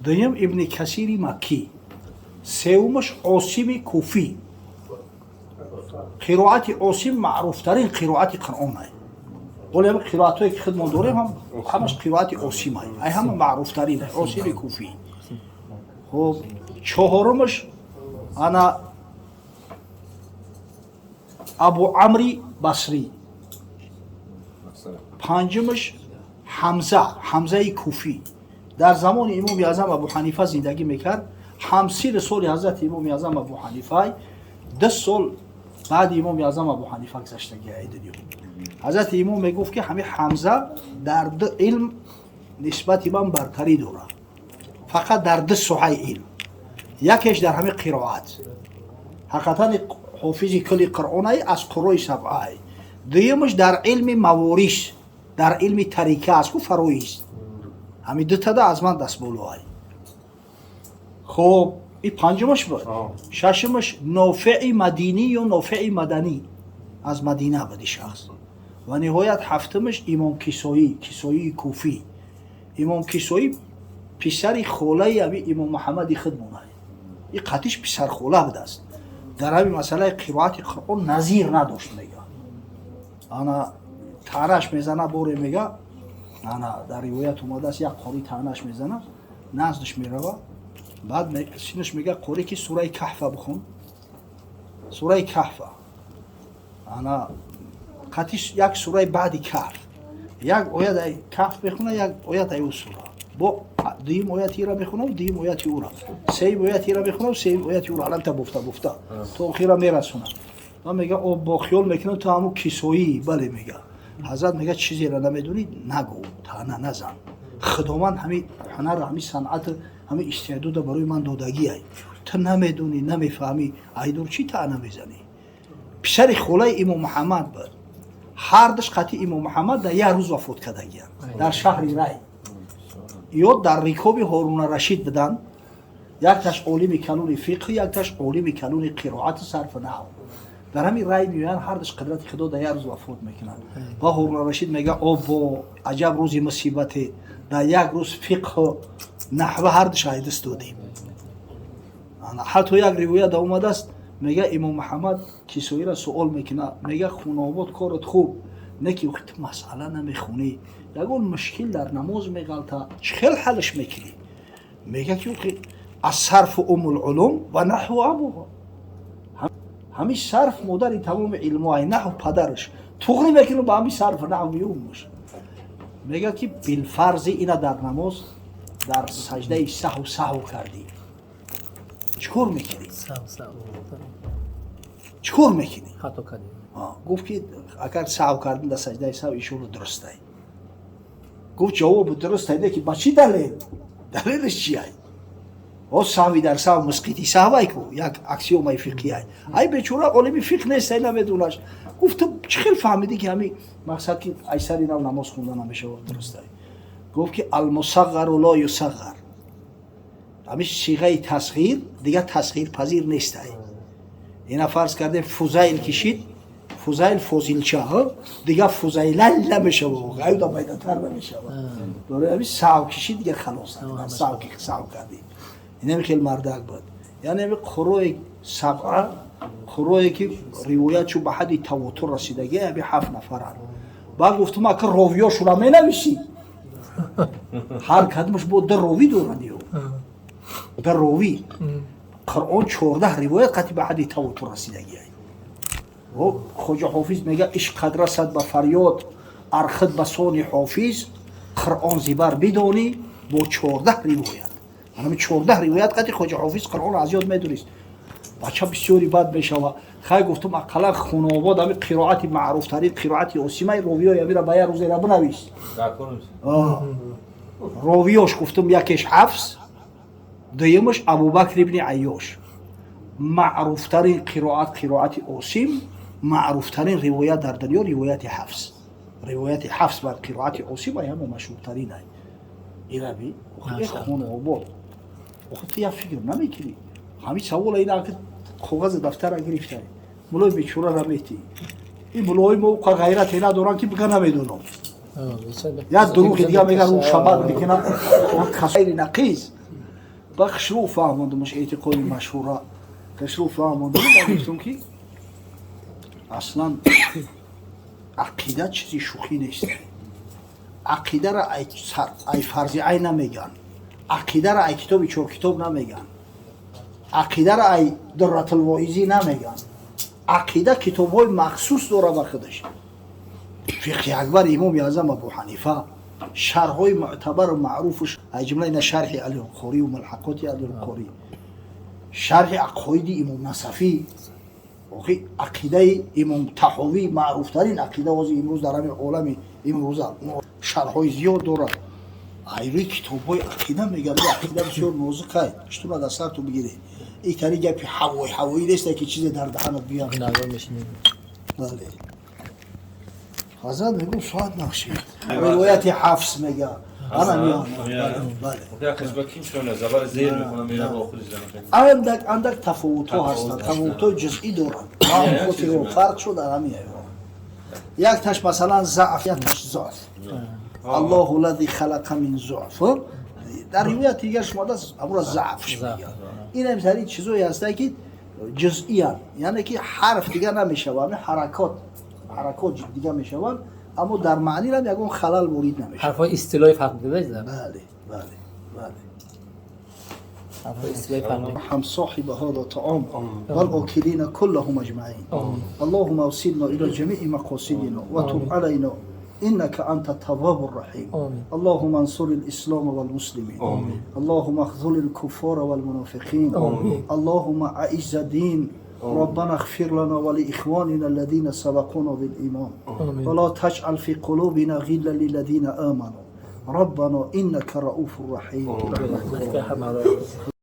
Дуюм Ибни Касири Маккӣ, сеюмаш Осими Куфӣ. Қироати Осим маъруфтарин қироати Қуръон ай. Ҳоле ҳами қироатҳое, ки худмон дорем, ҳам ҳамаш қироати Осимай, ай ҳама маъруфтарин Осими Куфӣ. Хуб, чоҳорумаш ана Абу Амри Басрӣ, панҷумаш Ҳамза, Ҳамзаи Куфӣ. Дар замони Имоми Аъзам Абу Ҳанифа зиндагӣ мекард, ҳамсири соли ҳазрати Имоми Аъзам Абу Ҳанифа, 2 сол баъди Имоми Аъзам Абу Ҳанифа гузаштагӣ ай дунё. Ҳазрати имом мегуфт, ки ҳамин Ҳамза дар ду илм нисбати ман бартарӣ дорад, фақат дар ду соҳаи илм. Якеш дар ҳамин қироат, ҳақиқатан ҳофизи кулли Қуръонай, аз қуррои сабъаай. Дуюмаш дар илми маворис, дар илми тарика аст ку, фароиз. Ҳамин дутада аз ман дастболоай. Хуб, и панҷумаш буд. Шашумаш Нофеи Мадинӣ ё Нофеи Маданӣ, аз Мадина буд и шахс. Ва ниҳоят ҳафтумаш Имом Кисоӣ, Кисоии Куфӣ. Имом Кисоӣ писари холаи ами Имом Муҳаммади худмонай, и қатиш писархола будааст. Дар ҳамин масъалаи қироати Қуръон назир надошт. Мега, ана таънаш мезана боре, мега, ана дар ривоят омадааст, як қори таънаш мезана, наздаш мерава, баъд синаш мега: «Қори, ки сураи Каҳфа бихон, сураи Каҳфа». Ана қатиш як сураи баъди Каҳф, як оят ай Каҳф мехона, як оят ай ӯ сура, бо дуюм ояти ира мехонам, дуюм ояти ӯра, сеюм ояти ира мехонам, сеюм ояти ӯра, аламта буфта буфта то охира мерасонам. Ман мега, о, бо хиёл мекунам, ту ҳамун Кисоӣ. «Бале», мега. Ҳазрат мега: «Чизеро намедонӣ, нагӯ, таъна назан. Худованд ҳами ҳунар, ҳами санъат, ҳами истеъдода барои ман додагиай. Ту намедонӣ, намефаҳмӣ, айдур чӣ таъна мезанӣ?» Писари холаи Имом Муҳаммад буд. Ҳардуш қатъи Имом Муҳаммад дар як рӯз вафот кардагиянд дар шаҳри Рай ё дар рикоби Ҳоруна Рашид буданд. Якташ олими калони фиқҳ, якташ олими калони қироати, сарфу наҳв. Дар ҳамин рай меоянд, ҳардуш қудрати Худо дар як рӯз вафот мекунанд. Ва Ҳоруна Рашид мега: «Обо, аҷаб рӯзи мусибате, дар як рӯз фиқҳу наҳва ҳардуш айдист додем». Ҳатто як ривоят омадааст, мега, Имом Муҳаммад Кисоиро суол мекунад, мега: «Хунобод, корот хуб, не ки ту масъала намехонӣ, ягон мушкил дар намоз меғалта, чӣ хел ҳалш мекунӣ?» Мега, ки الصرف أم العلوم والنحو أبوها. Ҳамин сарф модари тамоми илмоай, наҳв падараш. Туғри мекунӣ ба ҳамин сарф наҳв меумуш. Мега, ки билфарзи ина дар намоз дар саждаи саҳв саҳв кардӣ, чӣ кор мекунӣ? Чӣ кор мекунӣ? Гуфт, ки агар саҳв кардем дар саждаи саҳв, ишора дурустай. Гуфт: «Ҷавобу дурустай, не ки ба чӣ далел? Далелаш чиай?» О, саҳви дар саҳв мусқити саҳвай ку, як аксиомаи фиқҳиай. Ай бечора олими фиқҳ нестай, намедонаш. Гуфт: «Ту чӣ хел фаҳмидӣ, ки ҳами мақсад, ки айсари нав намоз хонда намешавад, дурустай?» Гуфт, ки المصغر لا يصغر. Ҳами сиғаи тасғир дигар тасғирпазир нестай. Ина фарз кардем, Фузайл кишид, Фузайл, фозилча, дигар Фузайлал намешава, аюда майдатар намешава. Барои ҳами саҳв кишид, дигар халос, саҳв кардем. Инами хел мардак буд. Яъне ами қуррои сабъа, қуррое ки ривоят чу ба ҳадди тавотур расидагӣ, ами ҳафт нафаранд. Баъд гуфтум: «Ака, ровиёшура менависӣ?» Ҳар кадомаш бо ду ровӣ доранд ё ду ровӣ. Қуръон 14 ривоят қатъи ба ҳадди тавотур расидагӣ. Хоҷа Ҳофиз мега: «Ишқат расад ба фарёд, архид ба сони ҳофиз, Қуръон зибар бидонӣ бо 14 ривоят». Анами 14 ривоят қатъи хоҷа Ҳофиз Қуръон аз ёд медонист. Бача бисёри бад мешава. Хай, гуфтум, ақаллан Хунобод ами қироати маъруфтарин қироати Осимаи, ровиёи амира ба як рӯзера бинавис. Ровиёш, гуфтум, якеш Ҳафс, дуюмаш Абубакр ибни Айёш. Маъруфтарин қироат қироати Осим, маъруфтарин ривоят дар дунё ривояти Ҳафс. Ривояти Ҳафс бар қироати Осим ай ҳама машҳуртарин ай. Ираби Хунобод, охи ту як фикр намекунӣ? Ҳамин савола ина коғази дафтара гирифтай, мулои бечора наметӣ. Ин мулои мо қа ғайрате надоранд, ки бига намедонам, як дурӯғи дига меган, рӯ шабак мекунам, касайри нақиз. Ба хушрӯ фаҳмондумаш эътиқоди машҳура, хушрӯ фаҳмондум ва гуфтум, ки аслан ақида чизи шӯхӣ нест. Ақидара ай фарзи айн намеган, ақидара ай китоби чоркитоб намеган, ақидара ай Дурратулвоизӣ намеган. Ақида китобҳои махсус дора ба худаш: Фиқҳи акбар Имоми Аъзам Абу Ҳанифа, шарҳҳои мӯътабару маъруфуш, аз ҷумла ина Шарҳи Алиқорию Мулҳақоти Алиқорӣ, Шарҳи Ақоиди Имом Насафӣ, охи Ақидаи Имом Таҳовӣ, маъруфтарин ақида ҳозир имрӯз дар ҳамин олами имрӯза, шарҳҳои зиёд дорад. Айрӯи китобҳои ақида мегӯяд. Ақида бисёр нозукай, штуна дар сарту бигирӣ. Итари гапи ҳавои ҳавоӣ неста, ки чизе дар даҳанат биёд. Бале, ҳазрат мегӯ, соат нақшид, ривояти Ҳафс мега, ана меомад, бале. Андак андак тафовутҳо ҳастанд, тафовутҳои ҷузъӣ доранд. Хотиро фарқ шуд дар ҳамин якташ, масалан, заъф, якташ зуф. الله الذي خلق من ضعف. Дар ривояти дигар шумодааст, амура заъфш мегӯяд. Ин ҳам чизое ҳастанд, ки ҷузъиян, яъне ки ҳарф дигар намешавад, ҳамин ҳаракот дигар мешаванд, аммо дар маънирам ягон халал ворид намешавад. Ҳарфҳои истилоҳӣ фарқ мекунад. Бале. Ҳарфҳои истилоҳӣ фарқ мекунад. ارحم صاحب هذا الطعام والآكلين كلهم أجمعين. اللهم أوصلنا إلى جميع مقاصدنا وتب علينا إنك أنت التواب الرحيم. آمين. اللهم انصر الإسلام والمسلمين. آمين. اللهم اخذل الكفار والمنافقين. آمين. اللهم أعز الدين. ربنا اغفر لنا ولإخواننا الذين سبقونا بالإيمان. آمين. ولا تجعل في قلوبنا غلا للذين آمنوا، ربنا إنك رؤوف رحيم. برحمتك يا أرحم الراحمين.